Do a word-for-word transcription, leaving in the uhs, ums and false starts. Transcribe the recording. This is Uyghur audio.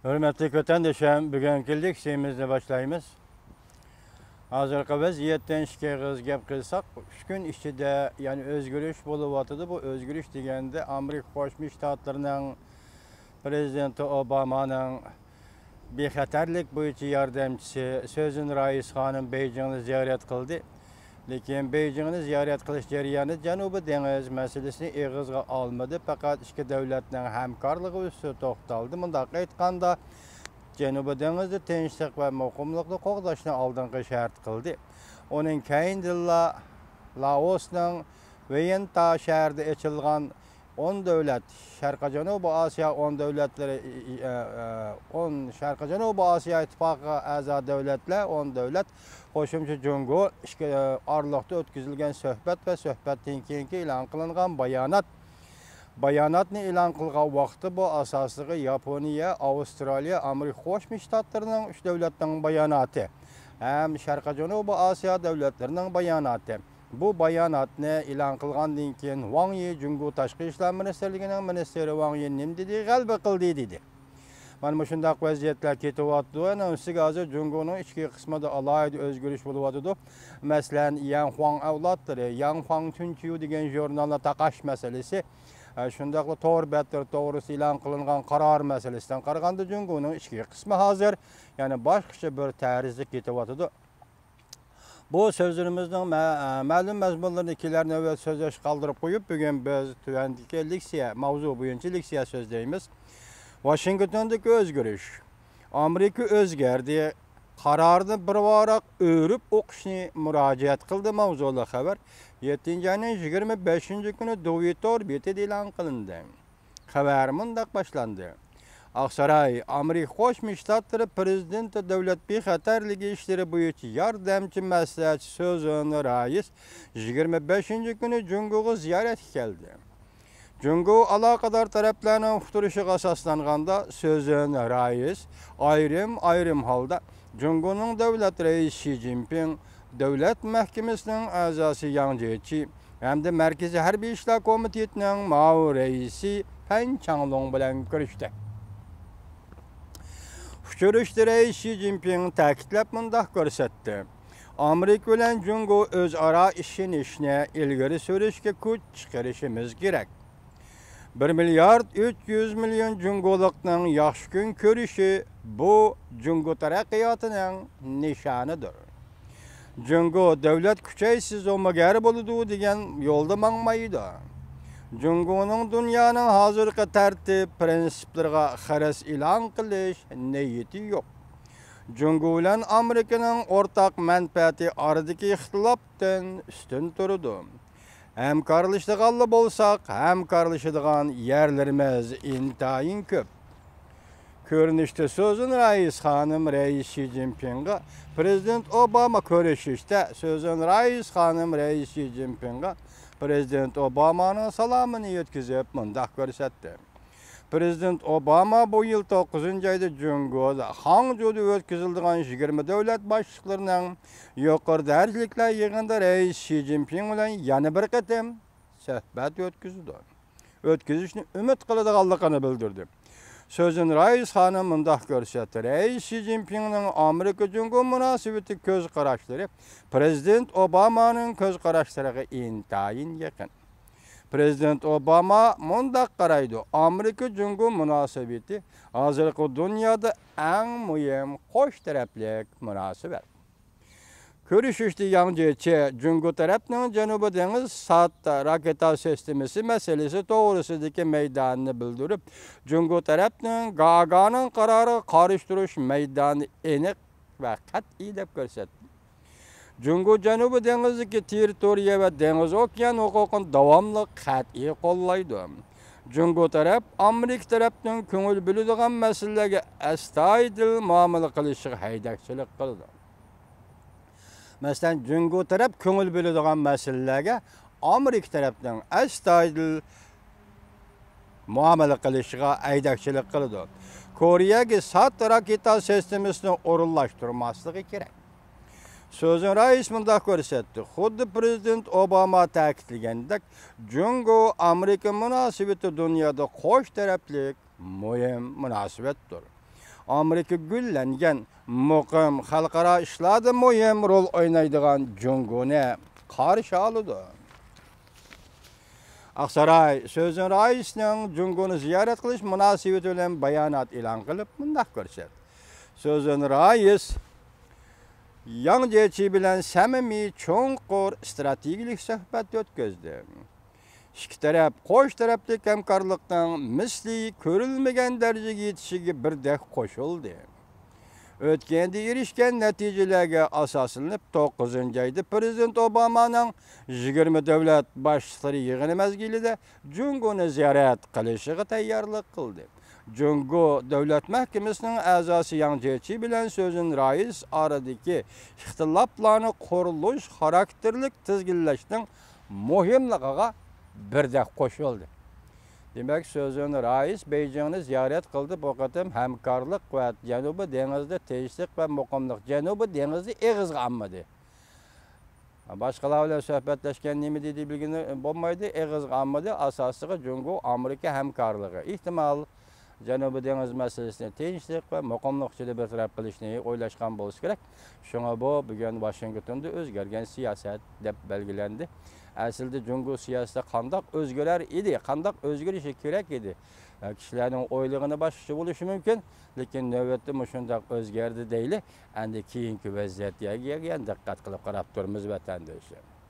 ھۆرمەتلىك ۋەتەندىشىم، بۈگۈنكى لېكسىيەمىزنى باشلايمىز. ھازىرقى ۋەزىيەتتىن ئىككى ئېغىز گەپ قىلساق، ئۈچ كۈن ئىچىدە يەنە ئۆزگىرىش بولۇۋاتىدۇ. بۇ ئۆزگىرىش دېگەندە ئامېرىكا قوشما شتاتلىرىنىڭ پرېزىدېنتى ئوبامانىڭ بىخەتەرلىك بويىچە ياردەمچىسى سۈزەن رايس خانىم بېيجىڭنى زىيارەت قىلدى. لېكىن بېيجىڭنى زىيارەت قىلىش جەريانىدا جەنۇبىي دېڭىز مەسىلىسىنى ئېغىزغا ئالمىدى، پەقەت ئىككى دۆلەتنىڭ ھەمكارلىقى ئۈستىدە توختالدى. مۇنداق ئېيتقاندا، جەنۇبىي دېڭىزدا تىنچلىق ۋە مۇقىملىقنى قوغداشنى ئالدىنقى شەرت قىلدى. ئۇنىڭ كەينىدىنلا لائوسنىڭ ۋىيېنتا شەھىرىدە ئېچىلغان ئون دۆلەت، شەرقىي جەنۇبىي ئاسىيا ئون دۆلەتلىرى، ئون شەرقىي جەنۇبىي ئاسىيا ئىتتىپاقىغا ئەزا دۆلەتلەر، ئون دۆلەت قوشۇمچە جۇڭگو ئىككى ئارىلىقتا ئۆتكۈزۈلگەن سۆھبەت ۋە سۆھبەتتىن كېيىنكى ئېلان قىلىنغان بايانات. باياناتنى ئېلان قىلغان ۋاقتى بۇ ئاساسلىقى ياپونىيە، ئاۋسترالىيە، ئامېرىكا قوشما شتاتلىرىنىڭ ئۈچ دۆلەتنىڭ باياناتى ھەم شەرقىي جەنۇبىي ئاسىيا دۆلەتلىرىنىڭ باياناتى. بۇ باياناتنى ئېلان قىلغاندىن كېيىن، ۋاڭ يى جۇڭگو تاشقى ئىشلار مىنىستىرلىكىنىڭ مىنىستىرى ۋاڭ يى نېمە دېدى؟ غەلىبە قىلدى دېدى. مانا مۇشۇنداق ۋەزىيەتلەر كېتىۋاتىدۇ. ئەنە ئۈستىگە ھازىر جۇڭگونىڭ ئىچكى قىسمىدا ئالاھىدە ئۆزگىرىش بولۇۋاتىدۇ. مەسىلەن، يەڭ خۇاڭ ئەۋلادلىرى، ياڭ خۇاڭ تۈنچيۇ دېگەن ژۇرنالنى تاقاش مەسىلىسى، ئە، شۇنداقلا تور بەتلىرى توغرىسىدا ئېلان قىلىنغان قارار مەسىلىسىدىن قارىغاندا، جۇڭگونىڭ ئىچكى قىسمى ھازىر يەنە باشقىچە بىر تەرزدە كېتىۋاتىدۇ. بۇ سۆزلىرىمىزنىڭ مە-، مەلۇم مەزمۇنلىرىنى كېلەر نۆۋەت سۆزلەشكە قالدۇرۇپ قويۇپ، بۈگۈن بىز تۆۋەندىكى لېكسىيە، ماۋزۇ بويىچە لېكسىيە سۆزلەيمىز. ۋاشىنگتوندىكى ئۆزگىرىش. ئامېرىكا ئۆزگەردى. قارارنى بىر ۋاراق ئۆرۈپ ئوقۇشنى مۇراجىئەت قىلدى ماۋزۇلۇق خەۋەر يەتتىنچى ئاينىڭ يىگىرمە بەشىنچى كۈنى دوۋى تور بېتىدە ئېلان قىلىندى. خەۋەر مۇنداق باشلاندى. ئاقساراي، ئامېرىكا قوشما شتاتلىرى پرېزىدېنتى دۆلەت بىخەتەرلىكى ئىشلىرى بويىچە ياردەمچى مەسلىھەتچى سۆزۈن رايىس يىگىرمە بەشىنچى كۈنى جۇڭگوغا زىيارەتكە كەلدى. جۇڭگو ئالاقىدار تەرەپلەرنىڭ ئۇقتۇرۇشىغا ئاساسلانغاندا، سۆزۈن رايىس ئايرىم-ئايرىم ھالدا جۇڭگونىڭ دۆلەت رەئىسى شى جىنپىڭ، دۆلەت مەھكىمىسىنىڭ ئەزاسى ياڭ جيېچى، ھەمدە مەركىزىي ھەربىي ئىشلار كومىتېتىنىڭ ماۋۇ رەئىسى پەن چاڭلۇڭ بىلەن كۆرۈشتى. ئۇچرىشىشتا رەئىس شى جىنپىڭ تەكىتلەپ مۇنداق كۆرسەتتى: ئامېرىكا بىلەن جۇڭگو ئۆزئارا ئىشىنىشنى ئىلگىرى سۈرۈشكە كۈچ چىقىرىشىمىز كېرەك. بىر مىليارد ئۈچ يۈز مىليون جۇڭگولۇقنىڭ ياخشى كۈن كۆرۈشى، بۇ جۇڭگو تەرەققىياتىنىڭ نىشانىدۇر. جۇڭگو دۆلەت كۈچەيسە زومىگەر بولىدۇ دېگەن يولدا ماڭمايدۇ. جۇڭگونىڭ دۇنيانىڭ ھازىرقى تەرتىپ پىرىنسىپلىرىغا خىرىس ئېلان قىلىش نىيىتى يوق. جۇڭگو بىلەن ئامېرىكىنىڭ ئورتاق مەنپەئەتى ئارىدىكى ئىختىلاپتىن ئۈستۈن تۇرىدۇ. ھەمكارلىشىدىغانلا بولساق، ھەمكارلىشىدىغان يەرلىرىمىز ئىنتايىن كۆپ. كۆرۈنۈشتە سۆزۈن رەئىس خانىم رەئىس شى جىنپىڭغا پرېزىدېنت ئوباما كۆرۈشۈشتە، سۆزۈن رەئىس خانىم رەئىس شى جىنپىڭغا پرېزىدېنت ئوبامانىڭ سالامىنى يەتكۈزۈپ مۇنداق كۆرسەتتى. پرېزىدېنت ئوباما بۇ يىل توققۇزىنچى ئايدا جۇڭگودا خاڭجۇدا ئۆتكۈزۈلىدىغان يىگىرمە دۆلەت باشلىقلىرىنىڭ يۇقىرى دەرىجىلىكلەر يىغىنىدا رەئىس شى جىنپىڭ بىلەن يەنە بىر قېتىم سۆھبەت ئۆتكۈزىدۇ، ئۆتكۈزۈشنى ئۈمىد قىلىدىغانلىقىنى بىلدۈردى. سۆزىنى رەئىس خانىم مۇنداق كۆرسەتتى: رەئىس شى جىنپىڭنىڭ ئامېرىكا جۇڭگو مۇناسىۋىتى كۆز قاراشلىرى پرېزىدېنت ئوبامانىڭ كۆز قاراشلىرىغا ئىنتايىن يېقىن. پرېزىدېنت ئوباما مۇنداق قارايدۇ: ئامېرىكا جۇڭگو مۇناسىۋىتى ھازىرقى دۇنيادا ئەڭ مۇھىم قوش تەرەپلىك مۇناسىۋەت. كۆرۈشۈشتە ياڭ جيېچى جۇڭگو تەرەپنىڭ جەنۇبىي دېڭىز ساد راكېتا سىستېمىسى مەسىلىسى توغرىسىدىكى مەيدانىنى بىلدۈرۈپ، جۇڭگو تەرەپنىڭ گاگانىڭ قارارىغا قارشى تۇرۇش مەيدانى ئېنىق ۋە قەتئىي دەپ كۆرسەتتى. جۇڭگو جەنۇبىي دېڭىزدىكى تېررىتورىيە ۋە دېڭىز ئوكيان ھوقۇقىنى داۋاملىق قەتئىي قوللايدۇ. جۇڭگو تەرەپ ئامېرىكا تەرەپنىڭ كۆڭۈل بۆلىدىغان مەسىلىلەرگە ئەستايىدىل مۇئامىلە قىلىشىغا ھەيدەكچىلىك قىلىدۇ. مەسىلەن، جۇڭگو تەرەپ كۆڭۈل بۆلىدىغان مەسىلىلەرگە ئامېرىكا تەرەپنىڭ ئەستايىدىل مۇئامىلە قىلىشىغا ھەيدەكچىلىك قىلىدۇ. كورېيەگە ساد راكېتا سىستېمىسىنى ئورۇنلاشتۇرماسلىقى كېرەك. سۆزىنى رەئىس مۇنداق كۆرسەتتى: خۇددى پرېزىدېنت ئوباما تەكىتلىگەندەك، جۇڭگو ئامېرىكا مۇناسىۋىتى دۇنيادا قوش تەرەپلىك مۇھىم مۇناسىۋەتتۇر. ئامېرىكا گۈللەنگەن، مۇقىم، خەلقئارا ئىشلاردا مۇھىم رول ئوينايدىغان جۇڭگونى قارشى ئالىدۇ. ئاقساراي سۆزۈن رائىسنىڭ جۇڭگونى زىيارەت قىلىش مۇناسىۋىتى بىلەن بايانات ئېلان قىلىپ مۇنداق كۆرسەتتى: سۆزۈن رائىس ياڭ جيېچى بىلەن سەمىمىي، چوڭقۇر ئىستراتېگىيەلىك سۆھبەت ئۆتكۈزدى. ئىككى تەرەپ قوش تەرەپلىك ھەمكارلىقنىڭ مىسلى كۆرۈلمىگەن دەرىجىگە يېتىشىگە بىردەك قوشۇلدى. ئۆتكەندە ئېرىشكەن نەتىجىلەرگە ئاساسلىنىپ، توققۇزىنچى ئايدا پىرېزىدېنت ئوبامانىڭ يىگىرمە دۆلەت باشلىقلىرى يىغىنى مەزگىلىدە جۇڭگونى زىيارەت قىلىشىغا تەييارلىق قىلدى. جۇڭگو دۆلەت مەھكىمىسىنىڭ ئەزاسى ياڭ جيېچى بىلەن سۆزۈن رائىس ئارىدىكى ئىختىلاپلارنى قۇرۇلۇش خاراكتېرلىك تىزگىنلەشنىڭ مۇھىملىقىغا بىردەك قوشۇلدى. دېمەك، سۆزۈن رائىس بېيجىڭنى زىيارەت قىلدى، بۇ قېتىم ھەمكارلىق ۋە جەنۇبىي دېڭىزدا تىنچلىق ۋە مۇقىملىق، جەنۇبىي دېڭىزنى ئېغىزغا ئالمىدى. باشقىلار بىلەن سۆھبەتلەشكەن نېمە دېدى بىلگىلى بولمايدۇ، ئېغىزغا ئالمىدى. ئاساسلىقى جۇڭگو ئامېرىكا ھەمكارلىقى. ئېھتىمال، جەنۇبىي دېڭىز مەسىلىسىنى تىنچلىق ۋە مۇقىملىق ئىچىدە بىر تەرەپ قىلىشنى ئويلاشقان بولسا كېرەك. شۇڭا بۇ بۈگۈن ۋاشىنگتوندا ئۆزگەرگەن سىياسەت دەپ بەلگىلەندى. ئەسلىدە جۇڭگو سىياسىتى قانداق ئۆزگىرەر ئىدى، قانداق ئۆزگىرىشى كېرەك ئىدى؟ كىشىلەرنىڭ ئويلىغىنى باشقىچە بولۇشى مۇمكىن، لېكىن نۆۋەتتە مۇشۇنداق ئۆزگەردى دەيلى. ئەندى كېيىنكى ۋەزىيەتكە دىققەت قىلىپ قاراپ تۇرىمىز، ۋەتەنداشلار.